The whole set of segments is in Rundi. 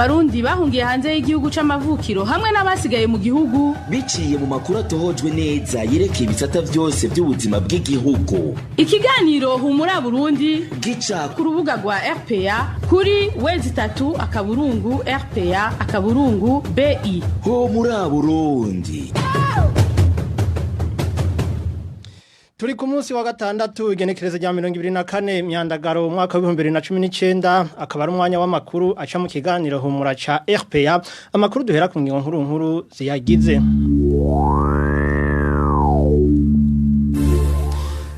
Abarundi bahungiye hanze y'igihugu c'amavukiro hamwe n'abasigaye mu gihugu. Biciye mu makuru atohojwe neza yerekeye ibisata vyose vy'ubuzima bw'igihugu. Ikiganiro Humura Burundi gica ku rubuga rwa RPA kuri w3.rpa.bi. Humura Burundi. Turi ku munsi wa gatandatu, igenekerezo rya 2024 Myandagaro umwaka wa 2019, akaba ari umwanya w'amakuru aca mu kiganiro Humura ca RPA. Amakuru duhera ku ngingo nkuru nkuru ziyagize.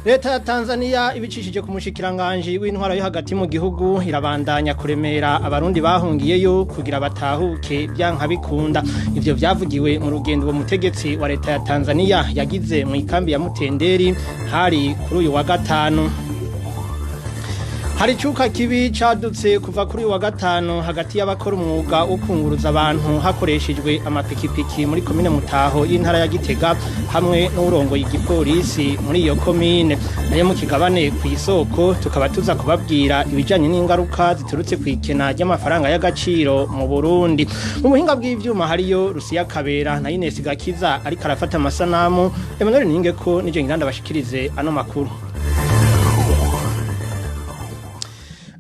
Leta ya Tanzania ibicishije ku mushikiranganje w'intwara yo hagati mu gihugu irabandanya kuremera abarundi bahungiyeyo kugira batahuke byanka bikunda. Ivyo vyavugiwe mu rugendo uwo mutegetsi wa leta ya Tanzania yagize mu ikambi ya Mutenderi hari kuri uyu wa gatanu. Hari icuka kibi cadutse kuva kuri uyu wa gatanu hagati y'abakora umwuga wo kunguruza abantu hakoreshejwe amapikipiki muri komine Mutaho y'intara ya Gitega hamwe n'urongoye igipolisi muri iyo komine. Nayo mu kigabane ku isoko tukaba tuza kubabwira ibijanye n'ingaruka ziturutse ku ikena ry'amafaranga y'agaciro mu Burundi. Mu buhinga bw'ivyuma hariyo Rusiya Kabera na Ines Gakiza ariko arafata amasanamu. Emmanuel Ningeko nije ngiranda bashikirize ano makuru.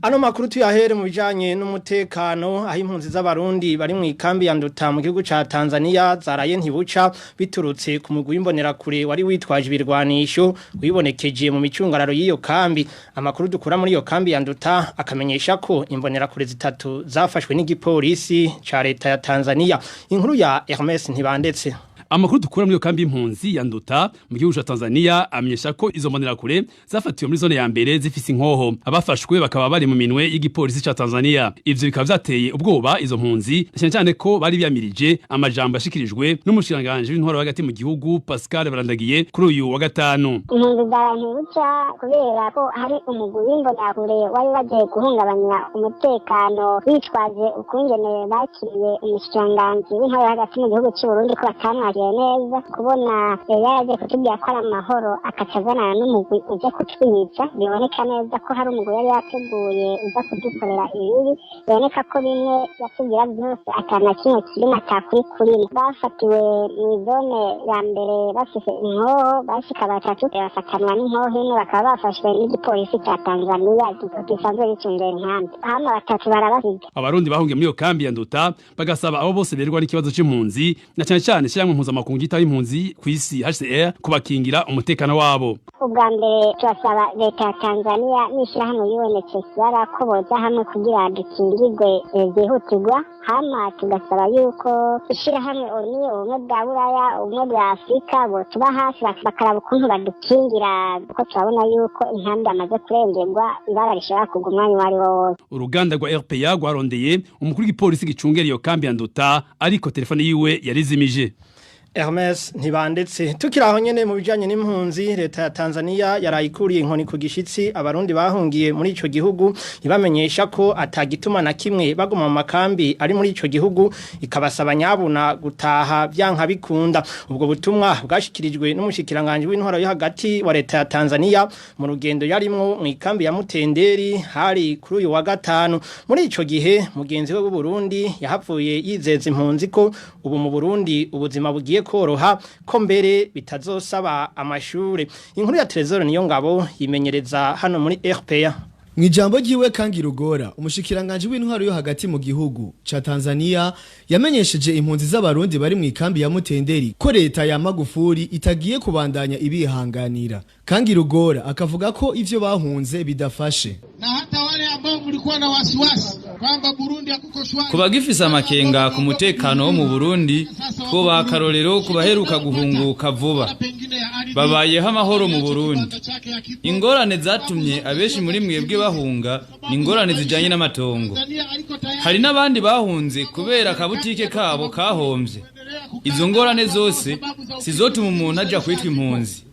Ano makuru tuyahere mu bijanye n'umutekano, aho impunzi z'abarundi bari mu ikambi ya Nduta mu gihugu ca Tanzania zaraye ntibuca biturutse ku mugwi w'imbonerakure wari witwaje ibirwanisho wibonekeje mu micungararo y'iyo kambi. Amakuru dukura muri iyo kambi ya Nduta akamenyesha ko imbonerakure zitatu zafashwe n'igipolisi ca leta ya Tanzania. Inkuru ya Hermes Ntibandetse. Amakuru dukura muri iyo kambi y'impunzi ya Nduta mu gihugu ca Tanzania amenyesha ko izo mbonerakure zafatiwe muri zone ya mbere zifise inkoho. Abafashwe bakaba bari mu minwe y'igipolisi ca Tanzania. Ivyo bikaba vyateye ubwoba izo mpunzi, na cyane cyane ko bari biyamirije amajambo yashikirijwe n'umushikiranganje w'intwaro hagati mu gihugu Pascal Barandagiye kuri uyu wa gatanu. Impunzi zaraye ntibuca kubera ko hari umugwi w'imbonerakure wari wagiye guhungabanya umutekano witwaje ukungene bakiriye umushikiranganji w'intwaro hagati mu gihugu c'u Burundi, ko batamwakiriye neza. Kubona yaragiye kutubwira ko ari amahoro, akaca azanana n'umugwi uje kutwica, biboneka neza ko hari umugwi yari yateguye uza kudukorera ibibi. Biboneka ko bimwe yatubwira byose atana kimwe kirimo, atakuri kurimo. Bafatiwe mw'izone ya mbere bafise inkoho, bashika batatu, bafatanwa n'inkoho imwe, bakaba bafashwe n'igipolisi ca Tanzania gisanzwe gicungera inkambi, hama batatu barabasiga. Abarundi bahungiye muri iyo kambi ya Nduta bagasaba abo bose berwa n'ikibazo c'impunzi, na cyane cyane ishyirahamwe mpuzamakungu ryitaho impunzi ku isi HCR, kubakingira umutekano wabo. Ubwa mbere turasaba leta ya Tanzania n'ishyirahamwe UNHCR ko boza hamwe kugira dukingirwe byihutirwa. Hama tugasaba yuko ishyirahamwe ONU, Ubumwe bwa Buraya, Ubumwe bwa Afurika botuba hafi, bakaraba ukuntu badukingira, kuko turabona yuko inkambi amaze kurengerwa, ibara rishobora kugwa umwanya uwo ari wo wose. Uruganda rwa RPA rwarondeye umukuru w'igipolisi gicungera iyo kambi ya Nduta, ariko telefone yiwe yarizimije. Hermes Ntibandetse. Tukiri aho nyene mu bijanye n'impunzi, leta ya Tanzania yarayikuriye inkoni ku gishitsi abarundi bahungiye muri ico gihugu, ibamenyesha ko atagituma na kimwe baguma mu makambi ari muri ico gihugu, ikabasaba nyabuna gutaha byanka bikunda. Ubwo butumwa bwashikirijwe n'umushikiranganje w'intwaro yo hagati wa leta ya Tanzania mu rugendo yarimwo mu ikambi ya Mutenderi hari kuri uyu wa gatanu. Muri ico gihe mugenzi we w'u Burundi yahavuye yizeza impunzi ko ubu mu Burundi ubuzima bugiye koroha, ko mbere bitazosaba amashure. Inkuru ya Trezor niyo ngabo yimenyereza hano muri RPA. Mwijambo ryiwe, Kangi Rugora, umushikiranganje w'intwaro yo hagati mu gihugu ca Tanzania, yamenyesheje impunzi z'abarundi bari mu ikambi ya Mutenderi ko leta ya Magufuli itagiye kubandanya ibihanganira. Kangi Rugora akavuga ko ivyo bahunze bidafashe. Na hata wale ambao mlikuwa na wasiwasi kwamba Burundi hakuko shwari, Ku bagifise amakenga ku mutekano wo mu Burundi, twobaha akarorero ku baheruka guhunguka vuba. Babayeho amahoro mu Burundi. Ingorane zatumye abenshi muri mwebwe bahunga ni ingorane zijanye n'amatongo. Hari n'abandi bahunze kubera akabutike kabo kahomvye. Izo ngorane zose sizotuma umuntu aja kwitwa impunzi.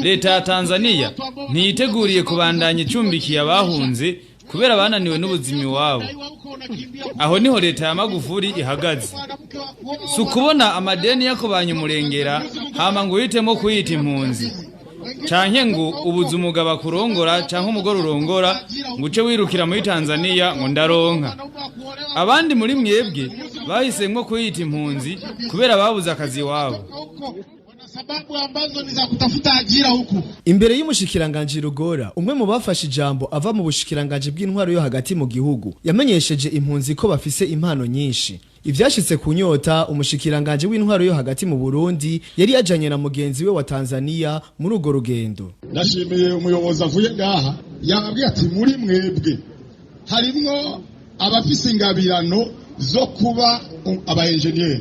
Leta ya Tanzania ntiyiteguriye kubandanya icumbikiye abahunze kubera bananiwe n'ubuzima iwabo. Aho niho leta ya Magufuli ihagaze. Si ukubona amadeni yakubanye umurengera hama ngo uhitemo kuyita impunzi. Canke ngo ubuze umugabo akurongora canke umugore urongora ngo uce wirukira muri Tanzania ngo ndaronka. Abandi muri mwebwe bahisemwo kwiyita impunzi kubera babuze akazi iwabo. Sababu ambazo ni za kutafuta ajira huku. Imbere y'umushikiranganje Rugora, umwe mu bafashe ijambo ava mu bushikiranganje bw'intwaro yo hagati mu gihugu, yamenyesheje impunzi ko bafise impano nyinshi. Ivyashitse ku nyota umushikiranganje w'intwaro yo hagati mu Burundi yari yajanye na mugenzi we wa Tanzania muri urwo rugendo. Ndashimiye umuyobozi avuye ngaha yababwiye ati muri mwebwe harimwo abafise ingabirano zo kuba aba engineer,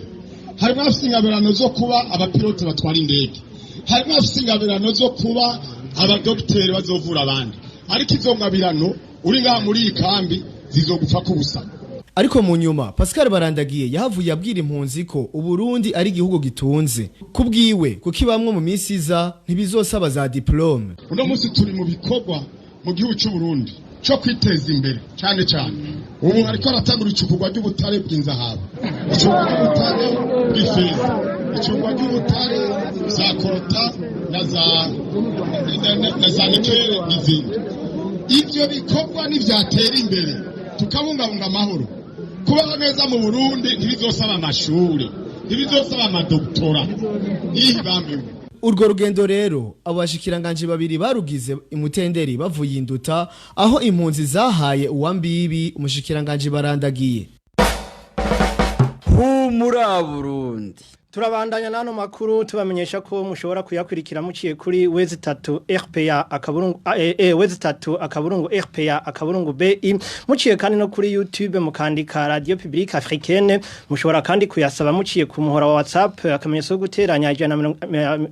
harimo abafise ingabirano zo kuba abapilote batwara indege, harimo abafise ingabirano zo kuba abadogiteri bazovura abandi, ariko izo ngabirano uri ngaha muri iyi kambi zizogupfa kubusa. Ariko mu nyuma Pascal Barandagiye yahavuye abwira impunzi ko Uburundi ari igihugu gitunze. Kubwiwe kuko bamwe mu minsi iza ntibizosaba za diplome. Uno munsi turi mu bikorwa mu gihugu cy'u Burundi cyo kwiteza imbere cyane cyane. Ubu hariko haratangura icukurwa ry'ubutare bw'inzahabu, icukurwa ry'ubutare bw'ifeza, icukurwa ry'ubutare za coltan na za nickel n'izindi. Ivyo bikorwa nivyatera imbere tukabungabunga amahoro, kubaho neza mu Burundi ntibizosaba amashure, ntibizosaba amadoktora ihibambiwe. Urwo rugendo rero abo bashikiranganje babiri barugize imutenderi bavuye induta aho impunzi zahaye uwambibi umushikiranganje Barandagiye. Humura Burundi. Turabandanya nano makuru tubamenyesha ko mushobora kuyakurikira muciye kuri w3 rpa akaburungu e w3.rpa akaburungu bi, muciye kandi no kuri YouTube mukandika Radio Publique Africaine. Mushobora kandi kuyasaba muciye ku muhora wa WhatsApp, akamenyetso guteranya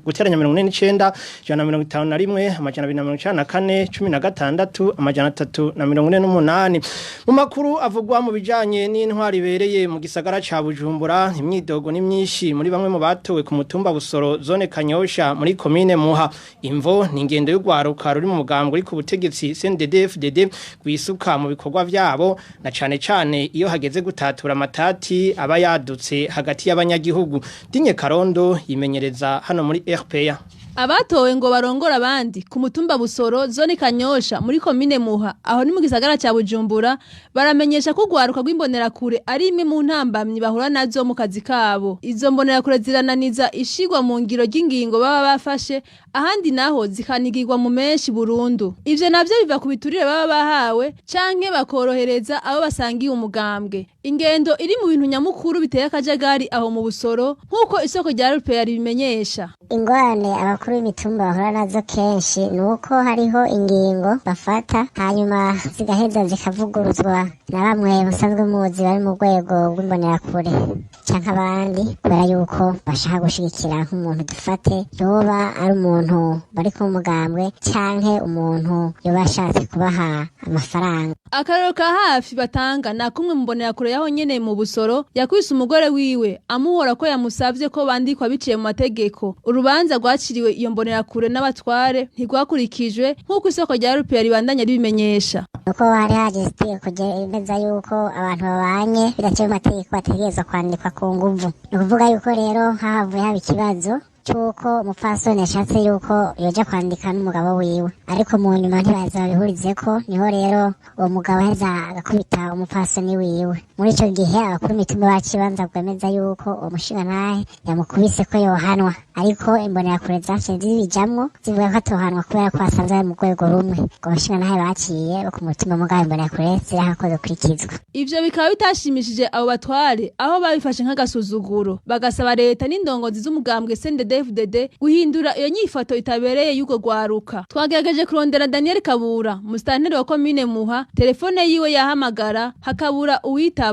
guteranya 49 151 294 16 348. Mu makuru avugwa mu bijanye n'intwari ibereye mu gisagara ca Bujumbura, imyidogo ni myinshi muri bamwe mu batowe ku mutumba Busoro, zone Kanyosha, muri komine Muha. Imvo ni ingendo y'ugwaruka ruri mu mugambwe uri ku butegetsi CNDD-FDD gwisuka mu bikorwa vyabo, na cane cane iyo hageze gutatura amatati aba yadutse hagati y'abanyagihugu. Dinye Karondo yimenyereza hano muri RPA. Abatowe ngo barongora abandi ku mutumba Busoro, zone Kanyosha, muri komine Muha, aho ni mu gisagara ca Bujumbura, baramenyesha ko ugwaruka rw'imbonerakure ari imwe mu ntambamyi bahura nazo mu kazi kabo. Izo mbonerakure zirananiza ishigwa mu ngiro ry'ingingo baba bafashe, ahandi naho zikanigirwa mu menshi burundu. Ivyo navyo biva ku biturire baba bahawe canke bakorohereza abo basangiye umugambwe. Ingendo iri mu bintu nyamukuru biteye akajagari aho mu Busoro, nk'uko isoko rya RPA ribimenyesha. Ingorane abakuru b'imitumba bahura nazo kenshi ni uko hariho ingingo bafata, hanyuma zigaheza zikavuguruzwa na bamwe musanzwe muzi bari mu rwego rw'imbonerakure canke abandi, kubera yuko bashaka gushigikira nk'umuntu, dufate yoba ari umuntu bari ku mugambwe canke umuntu yoba ashatse kubaha amafaranga. Akarorero ka hafi batanga na kumwe mu mbonerakure yaho nyene mu Busoro yakwise umugore wiwe amuhora ko yamusavye ko bandikwa biciye mu mategeko. Urubanza rwaciriwe iyo mbonerakure n'abatware ntigwakurikijwe, nk'uko isoko rya RPA ribandanya ribimenyesha. Nuko hari hagize itegeko ryemeza yuko abantu babanye bidaciye mu mategeko bategerezwa kwandikwa ku nguvu. Ni ukuvuga yuko rero hahavuye haba ikibazo c'uko umupfasoni yashatse yuko yoja kwandika n'umugabo wiwe, ariko mu nyuma ntibaza babihurizeko. Niho rero uwo mugabo aheza agakubita umupfasoni wiwe. Muri ico gihe abakuru imitumba bacibanza kwemeza yuko uwo mushingantahe yamukubise ko yohanwa, ariko imbonerakure zaciye zibijamwo zivuga ko atohanwa kubera ko basanze bari mu rwego rumwe. Ubwo bashingantahe baciye bo ku mutumba, mugabo imbonerakure ziraha ko zikurikizwa. Ivyo bikaba bitashimishije abo batware, aho babifashe nk'agasuzuguro, bagasaba leta n'indongozi z'umugambwe CNDD-FDD guhindura iyo nyifato itabereye y'urwo rwaruka. Twagerageje kurondera Daniel Kabura, musitanteri wa komine Muha, telefone yiwe yahamagara hakabura uwitaba.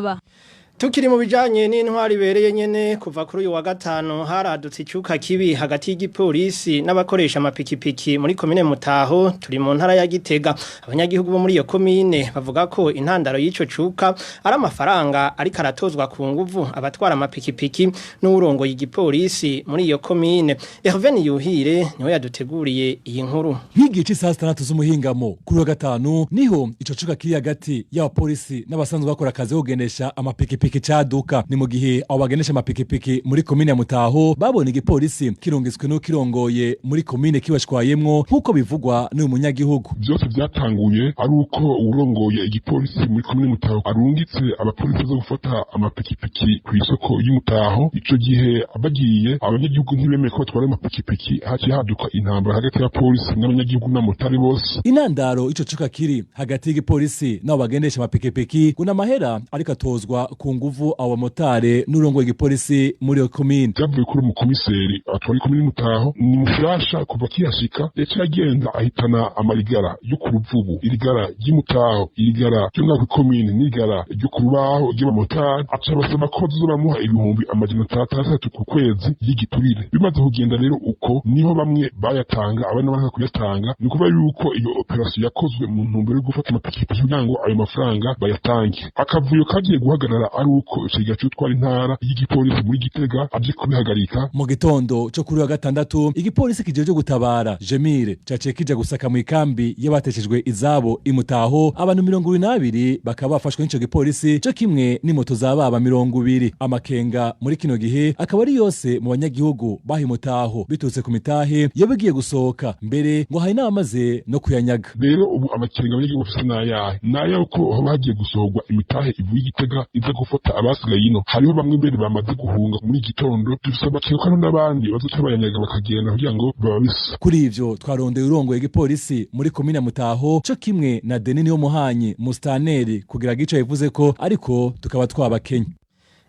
Tukiri mu bijanye n'intwari ibereye nyene, kuva kuri uyu wa gatanu haradutse icuka kibi hagati y'igipolisi n'abakoresha amapikipiki muri komine Mutaho, turi mu ntara ya Gitega. Abanyagihugu bo muri iyo komine bavuga ko intandaro y'ico cuka ari amafaranga ariko aratozwa ku nguvu abatwara amapikipiki n'uwurongoye igipolisi muri iyo komine. Hervé Yuhire niwe yaduteguriye iyi nkuru. Nk'igihe cy'isaha 6 z'umuhingamo kuri wa gatanu niho ico cuka kiri hagati y'abapolisi n'abasanzwe bakora akazi ko kugendesha amapikipiki. amapikipiki caduka. Ni mu gihe abo bagendesha amapikipiki muri komine ya Mutaho babona igipolisi kirungitswe n'ukirongoye muri komine kibashwayemwo, nk'uko bivugwa n'uyu munyagihugu. Byose byatanguye ari uko urongoye igipolisi muri komine Mutaho arungitse abapolisi baza gufata amapikipiki ku isoko y'Umutaho. Ico gihe bagiye, abanyagihugu ntibemeye ko batwara amapikipiki. Haciye haduka intambara hagati y'abapolisi n'abanyagihugu n'abamotari bose. Intandaro ico cuka kiri hagati y'igipolisi n'abo bagendesha amapikipiki ngo n'amahera ariko atozwa ku nguvu abo bamotari n'urongoye igipolisi muri iyo komine. Byavuye kuri umukomiseri atwara ikomine Mutaho, ni mushasha. Kuva kiyashika yaciye agenda ahitana amarigara yo ku Ruvubu, irigara ry'Imutaho, irigara ryo ngaho kw'ikomine n'irigara ryo ku Rubaho ry'abamotari, aca basaba ko bazobamuha 600,000 ku kwezi y'igiturire. Bimaze kugenda rero uko, niho bamwe bayatanga, abandi banka kuyatanga. Ni ukuvuga yuko iyo operasiyo yakozwe mu ntumbero yo gufata amapikipiki kugira ngo ayo mafaranga bayatange. Akavuyo kagiye guhagarara ari uko ikigega c'utwara intara y'igipolisi muri Gitega aje kubihagarika. Mu gitondo cyo kuri wa gatandatu, igipolisi kijejwe gutabara Jemire caciye kija gusaka mu ikambi y'abateshejwe izabo Imutaho. Abantu 22 bakaba bafashwe n'ico gipolisi, co kimwe n'imoto zababa 20. Amakenga muri kino gihe akaba ari yose mu banyagihugu baha Imutaho biturutse ku mitahe yoba igiye gusohoka, mbere ngo hari n'abamaze no kuyanyaga. Rero ubu amakenga abanyagihugu bafise n'ayahe? N'ayo ko hoba hagiye gusohorwa imitahe ivuye Igitega iza gufata abasigaye ino. Hariho bamwe mbere bamaze guhunga muri gitondo. Dufise amakenga ko n'abandi bazoca bayanyaga bakagenda kugira ngo bababise. Kuri ivyo twarondeye urongoye igipolisi muri komine Mutaho co kimwe na Denis Niyo Muhanyi mustaneri kugira gico yavuze ko, ariko tukaba twabakenye.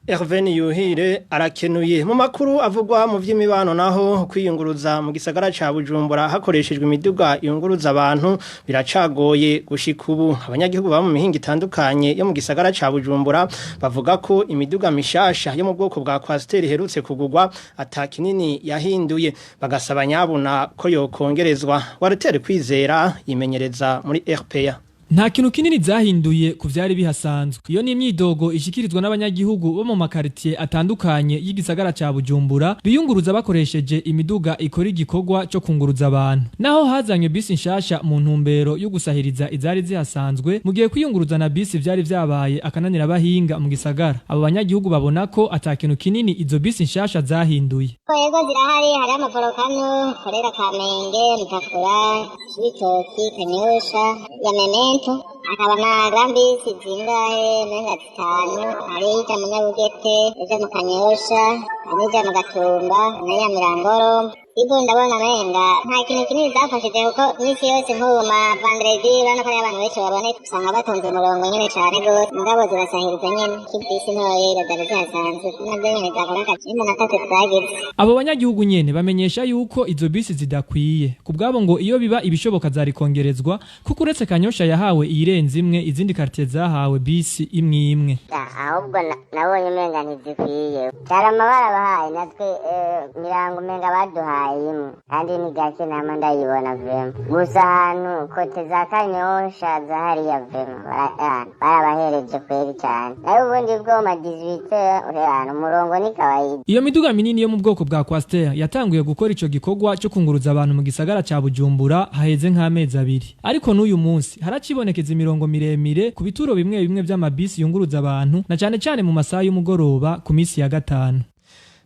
Hervé Yuhire arakenuye. Mu makuru avugwa mu vy'imibano naho, kwiyunguruza mu gisagara ca Bujumbura hakoreshejwe imiduga yunguruza abantu biracagoye gushika ubu. Abanyagihugu ba mu mihinga itandukanye yo mu gisagara ca Bujumbura bavuga ko imiduga mishasha yo mu bwoko bwa Coaster iherutse kugurwa ata kinini yahinduye, bagasaba nyabuna ko yokongerezwa. Walter Kwizera yimenyereza muri RPA. Nta kintu kinini zahinduye ku vyari bihasanzwe. Iyo ni imyidogo ishikirizwa n'abanyagihugu bo mu makaritiye atandukanye y'igisagara ca Bujumbura biyunguruza bakoresheje imiduga ikora igikorwa co kunguruza abantu. Naho hazanywe bisi nshasha mu ntumbero yo gusahiriza izari zihasanzwe, mu gihe kwiyunguruza na bisi vyari vyabaye akananira abahinga mu gisagara. Abo banyagihugu babona ko ata kintu kinini izo bisi nshasha zahinduye. Yego, zirahari. Hariho amavolokano korera Kamenge, Mutakura, Cibitoki, Kanyosha, ya Memento, akaba na grambisi zingahe, menga zitanu. Hari ija mu Nyabugete, ija mu Kanyosha, hari ija mu Gatumba n'iya Mirangoro. Ibo ndabona menga nta kintu kinini zafashije, kuko iminsi yose nk'ubu ma vendredi urabona ko hariho abantu benshi baboneka, usanga batonze umurongo nyene cane gose, mugabo zirasahiriza nyene. Kibisi ntoya zari zihasanzwe nazo nyene zakora akazi n'iminota twagize. Abo banyagihugu nyene bamenyesha yuko izo bisi zidakwiye. Ku bwabo ngo iyo biba ibishoboka zari kongerezwa, kuko uretse Kanyosha yahawe iyirenze imwe, izindi quartier zahawe bisi imwe imwe. Ahubwo nabonye umenga ntizikwiye. Carama barabahaye, natwe Mirango umenga baduhaye imwe, kandi ni gake nama ndayibona vraiment. Gusa ahantu côté za Kanyosha za hariya vraiment barabahereje kweri cane, nayo ubundi bwo ma 18 urehana umurongo ni kawaida. Iyo miduga minini yo mu bwoko bwa Coaster yatanguye gukora ico gikorwa cyo kunguruza abantu mu gisagara ca Bujumbura haheze nk'amezi 2. Ariko n'uyu munsi haracibonekeza imirongo miremire ku bituro bimwe bimwe vy'amabisi yunguruza abantu, na cane cane mu masaha y'umugoroba ku misi ya gatanu.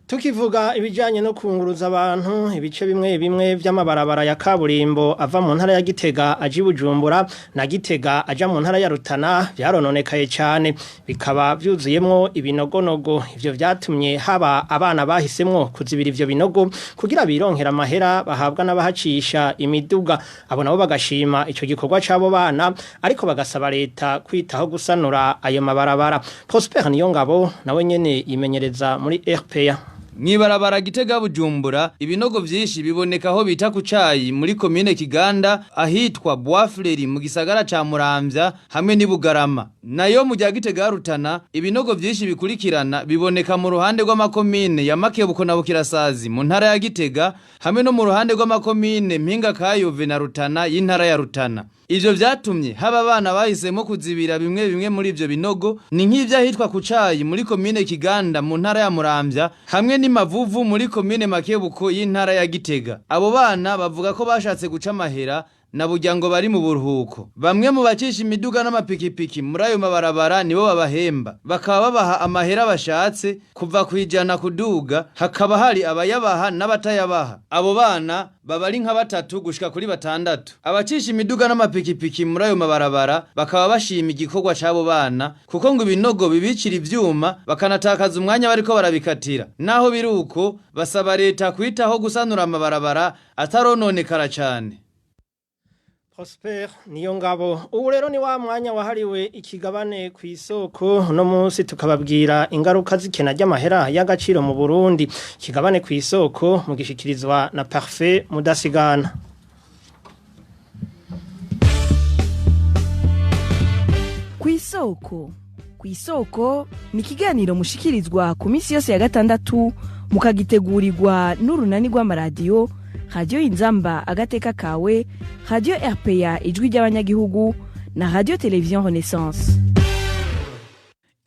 Tukivuga ibijanye no kunguruza abantu, ibice bimwe bimwe vy'amabarabara ya kaburimbo ava mu ntara ya Gitega aja i Bujumbura na Gitega aja mu ntara ya Rutana vyarononekaye cane, bikaba vyuzuyemwo ibinogonogo. Ivyo vyatumye haba abana bahisemwo kuzibira ivyo binogo kugira bironkera amahera bahabwa n'abahacisha imiduga. Abo nabo bagashima ico gikorwa c'abo bana, ariko bagasaba leta kwitaho gusanura ayo mabarabara. Prosper Niyongabo nawe nyene yimenyereza muri RPA. Mwibarabara Gitega Bujumbura, ibinogo vyinshi biboneka aho bita ku Cayi muri komine Kiganda, ahitwa Bois-Fleuri mu gisagara ca Muramvya hamwe n'i Bugarama. Nayo mu rya Gitega Rutana, ibinogo vyinshi bikurikirana biboneka mu ruhande rw'amakomine ya Makebuko na Bukirasazi mu ntara ya Gitega, hamwe no mu ruhande rw'amakomine Mpinga Kayove na Rutana y'intara ya Rutana. Ivyo vyatumye haba abana bahisemo kuzibira bimwe bimwe muri ivyo binogo, ni nk'ivyahitwa ku Cayi muri komine Kiganda mu ntara ya Muramvya hamwe n'imavuvu muri komine Makebuko y'intara ya Gitega. Abo bana bavuga ko bashatse guca amahera na burya ngo bari mu buruhuko. Bamwe mu bacisha imiduga n'amapikipiki muri ayo mabarabara nibo babahemba, bakaba babaha amahera bashatse kuva kwijana kuduga, hakaba hari abayabaha n'abatayabaha. Abo bana baba ari nka batatu gushika kuri batandatu. Abacisha imiduga n'amapikipiki muri ayo mabarabara bakaba bashima igikorwa c'abo bana, kuko ngo ibinogo bibicira ivyuma bakanatakaza umwanya bariko barabikatira. Naho biruko basaba leta kwitaho gusanura amabarabara atarononekara cane. Prosper niyo ngabo. Ubu rero ni wa mwanya wahariwe ikigabane ku isoko. No munsi tukababwira ingaruka z'ikena ry'amahera y'agaciro mu Burundi. Ikigabane ku isoko mugishikirizwa na Parfait Mudasigana. Ku isoko ni ikiganiro mushikirizwa ku minsi yose ya gatandatu, mukagitegurirwa n'urunani rw'amaradiyo Radio Inzamba agateka kawe, Radio RPA ijwi ry'abanyagihugu na Radio Television Renaissance.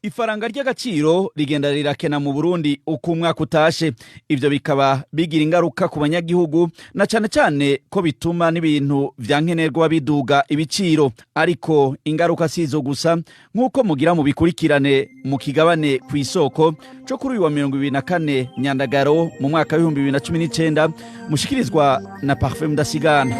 Ifaranga ry'agaciro rigenda rirakena mu Burundi uko umwaka utashe. Ivyo bikaba bigira ingaruka ku banyagihugu, na cane cane ko bituma n'ibintu vya nkenerwa biduga ibiciro. Ariko ingaruka sizo gusa, nk'uko mugira mu bikurikirane mu kigabane ku isoko co kuri uyu wa 24 Nyandagaro mu mwaka w'ibihumbi bibiri na cumi n'icenda, mushikirizwa na Parfait Mudasigana.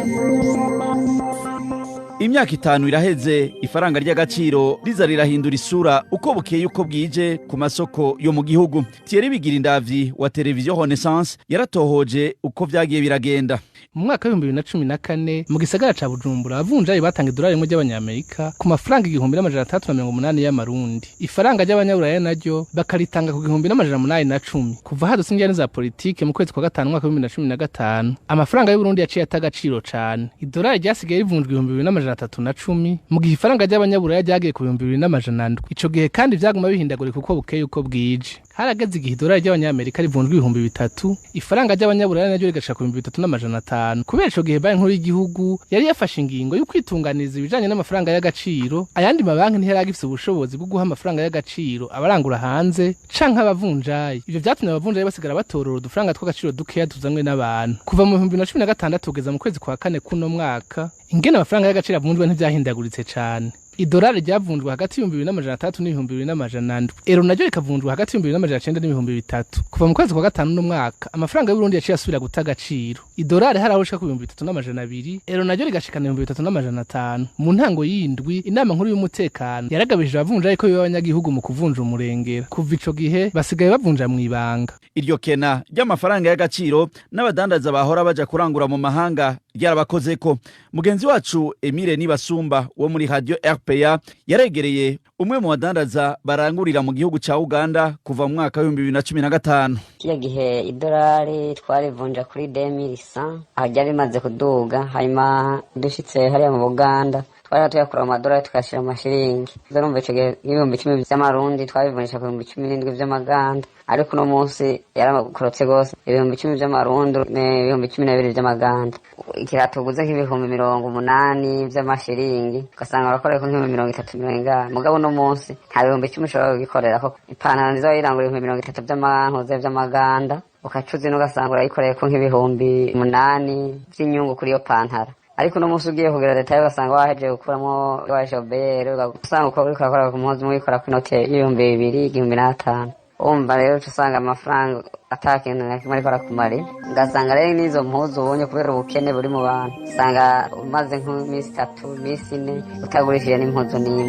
Imyaka 5 iraheze ifaranga ry'agaciro riza rirahindura isura uko bukeye uko bwije ku masoko yo mu gihugu. Thierry Bigirindavyi wa Television Renaissance yaratohoje uko vyagiye biragenda. Mu mwaka w'ibihumbi bibiri na cumi na kane mu gisagara ca Bujumbura, abavunjayi batanga idolari rimwe ry'abanyamerika ku mafaranga 1680 y'amarundi. Ifaranga ry'abanyaburaya naryo bakaritanga ku 1810. Kuva hadutse ingene za politike mu kwezi kwa gatanu mwaka w'ibihumbi bibiri na cumi na gatanu, amafaranga y'Uburundi yaciye ata agaciro cane. Idolari ryasigaye rivunjwa 2310, mu gihe ifaranga ry'abanyaburaya ryagiye ku 2700. Ico gihe kandi vyaguma bihindagurika uko bukeye uko bwije. Harageze igihe idolari ry'abanyamerika rivunjwa 3000, ifaranga ry'abanyaburaya naryo rigashika ku 3500. Kubera ico gihe Banki Nkuru y'igihugu yari yafashe ingingo yo kwitunganiriza ibijanye n'amafaranga y'agaciro, ayandi mabanki ntiyaragifise ubushobozi bwo guha amafaranga y'agaciro abarangura hanze canke abavunjayi. Ivyo vyatumye abavunjayi basigara batorora udufaranga tw'agaciro dukeya tuzanywe n'abantu. Kuva mu 2016 kugeza mu kwezi kwa kane kuno mwaka, ingene amafaranga y'agaciro avunjwa ntivyahindaguritse cane. Idolari ryavunjwa hagati y'ibihumbi bibiri n'amajana atatu n'ibihumbi bibiri n'amajana ndwi, ero naryo rikavunjwa hagati y'ibihumbi bibiri n'amajana cenda n'ibihumbi bitatu. Kuva mu kwezi kwa gatanu n'umwaka, amafaranga y'Uburundi yaciye asubira guta agaciro. Idolari hari aho rishika ku 3200, ero naryo rigashikana 3500. Mu ntango y'indwi, inama nkuru y'umutekano yaragabishije abavunjayi ko biba abanyagihugu mu kuvunja umurengera. Kuva ico gihe basigaye bavunja mw'ibanga. Iryo kena ry'amafaranga y'agaciro n'abadandaza bahora baja kurangura mu mahanga ryarabakozeko. Mugenzi wacu Emile Nibasumba wo muri Radio RPA yaregereye umwe mu badandaza barangurira mu gihugu ca Uganda kuva mu mwaka w'ibihumbi bibiri na cumi na gatanu. Kiriya gihe idolari twarivunja kuri 2100, aho ryari rimaze kuduga, hanyuma dushitse hariya mu Buganda twari tuyakura mu madolari tukayashira mu mashiringi. Urumva ico gihe nk'ibihumbi 10 vy'amarundi twabivunjisha ku bihumbi 17 vy'amaganda, ariko uno munsi yarakorotse gose, ibihumbi 10 vy'amarundi n'ibihumbi 12 vy'amaganda. Ikirato uguze nk'ibihumbi 80 vy'amashiringi ugasanga urakorerako nk'ibihumbi 30 mirongo ingana. Mugabo uno munsi nta bihumbi 10 ushobora kugikorerako. Ipantaro nziza wayirangura ibihumbi 30 vy'amantuze vy'amaganda, ukacuza ino ugasanga urayikoreyeko nk'ibihumbi 8 vy'inyungu kuri iyo pantaro. Ariko uno munsi ugiye kugura detail ugasanga wahejeje gukuramo washobere, ugasanga uko uriko urakora ku muzi umwe ukora ku inote y'ibihumbi 2000, 1500. Umva rero uca usanga amafaranga ata kintu na kimwe ariko arakumarira. Ugasanga rero n'izo mpuzu ubonye kubera ubukene buri mu bantu, usanga umaze nk'iminsi 3, iminsi 4 utagurishije n'impuzu n'imwe.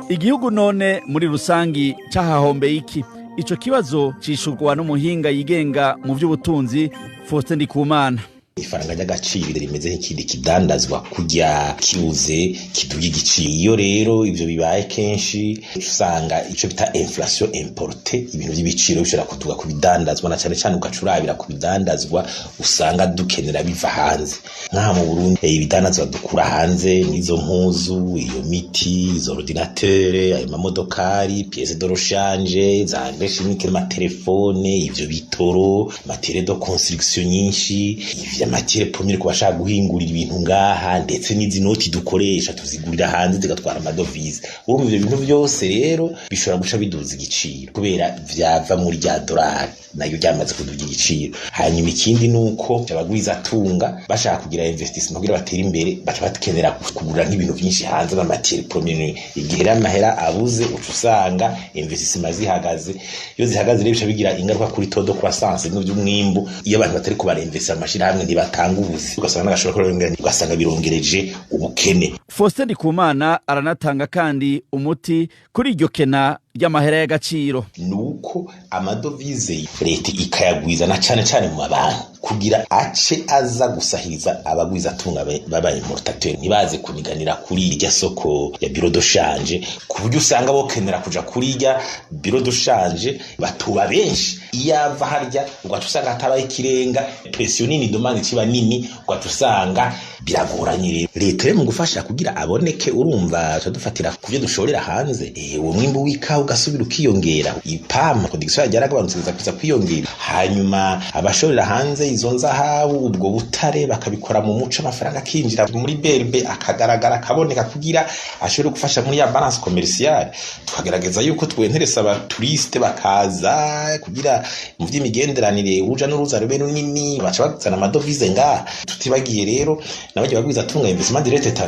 Igihugu none muri rusangi cahahombeye iki? Ico kibazo cishurwa n'umuhinga yigenga mu vy'ubutunzi Faustin Ndikumana. Ifaranga ry'agaciro rimeze nk'ikindi kidandazwa kurya kibuze kiduga igiciro. Iyo rero ivyo bibaye kenshi usanga ico bita inflation importée, ibintu by'ibiciro bishobora kuduga ku bidandazwa, na cane cane ugacurabira ku bidandazwa usanga dukenera biva hanze. Nk'aha mu Burundi ibidandazwa dukura hanze n'izo mpuzu, iyo miti, izo ordinateur, ayo mamodokari, pièces de rechange, za engrais chimique, amatelefone, ivyo bitoro, matériel de construction nyinshi, Aya matière première ku bashaka guhingurira ibintu ngaha, ndetse n'izi noti dukoresha tuzigurira hanze zigatwara amadovize. Urumva ivyo bintu byose rero bishobora guca biduza igiciro kubera vyava muri rya dolari nayo ryamaze kuduga igiciro. Hanyuma ikindi nuko abagwizatunga bashaka kugira investissement kugira batere imbere, baca bakenera kugura nk'ibintu byinshi hanze ama matière première. Igihe rero amahera abuze, uca usanga investissement zihagaze. Iyo zihagaze rero bica bigira ingaruka kuri taux de croissance n'uby'umwimbu. Iyo abantu batari kubarinvestira mu mashirahamwe ntibatanga ubuzi, ugasanga n'agashobora kurengera, ugasanga birongereje ubukene. Faustin Ndikumana aranatanga kandi umuti kuri iryo kena ry'amahera y'agaciro. Nuko amadovize leta ikayagwiza na cane cane mu mabanki kugira ace aza gusahiriza abagwizatunga baba importateur, ntibaze kuniganira kuri irya soko ya bureau de change, ku buryo usanga bokenera kuja kuri irya bureau de change batuba benshi. Iyo ava harya ugaca usanga hatabaye ikirenga, pression nini, demande ikiba nini, ugaca usanga biragoranye. Rero leta rero mu gufasha kugira aboneke, urumva tuba dufatira ku byo dushorera hanze, uwo mwimbu w'ikawa ugasubira ukiyongera, ipampa production yaragabanutse iza kuza kwiyongera, hanyuma abashorera hanze izo nzahabu, ubwo butare, bakabikora mu muco, amafaranga akinjira muri BRB akagaragara, akaboneka, kugira ashobore gufasha muri ya balance commerciale. Tukagerageza yuko twenteresa abaturiste bakaza kugira mu vy'imigenderanire uruja n'uruza rube runini, baca bazana amadovize ngaha. Tutibagiye rero n'abagiye bagwiza tunga investissement direct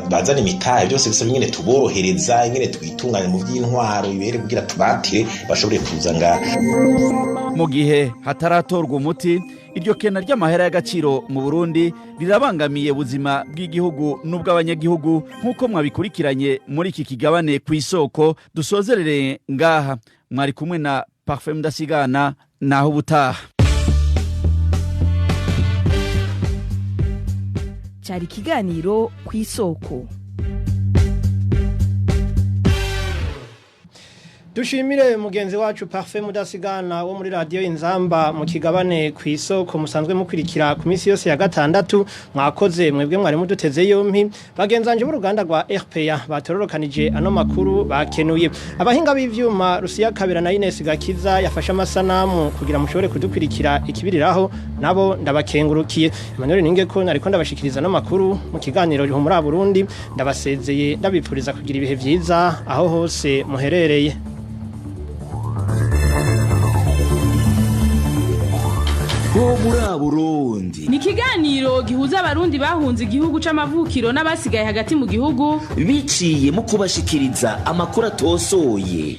bazana imitahe, byose bisaba ingene tuborohereza, ingene twitunganya mu vy'intwaro ibere kugira tubatire bashobore kuza ngaha. Mu gihe hataratorwa umuti, iryo kena ry'amahera y'agaciro mu Burundi rirabangamiye ubuzima bw'igihugu n'ubw'abanyagihugu, nk'uko mwabikurikiranye muri iki kigabane ku isoko. Dusozerere ngaha. Mwari kumwe na Parfait Mudasigana, naho ubutaha. Cyari ikiganiro ku isoko. Dushimire mugenzi wacu Parfait Mudasigana wo muri radio Inzamba mu kigabane ku isoko musanzwe mukurikira ku minsi yose ya gatandatu. Mwakoze mwebwe mwari muduteze yompi. Bagenzanje b'uruganda rwa RPA batororokanije ano makuru bakenuye, abahinga b'ivyuma Rusiya Kabera na Ines Gakiza yafashe amasanamu kugira mushobore kudukurikira ikibiriraho, nabo ndabakengurukiye. Emmanuel Ningeko nariko ndabashikiriza ano makuru mu kiganiro muri Burundi, ndabasezeye ndabipfuriza kugira ibihe vyiza aho hose muherereye. Muri Burundi ni ikiganiro gihuza abarundi bahunze igihugu c'amavukiro n'abasigaye hagati mu gihugu biciye mu kubashikiriza amakuru atosoye.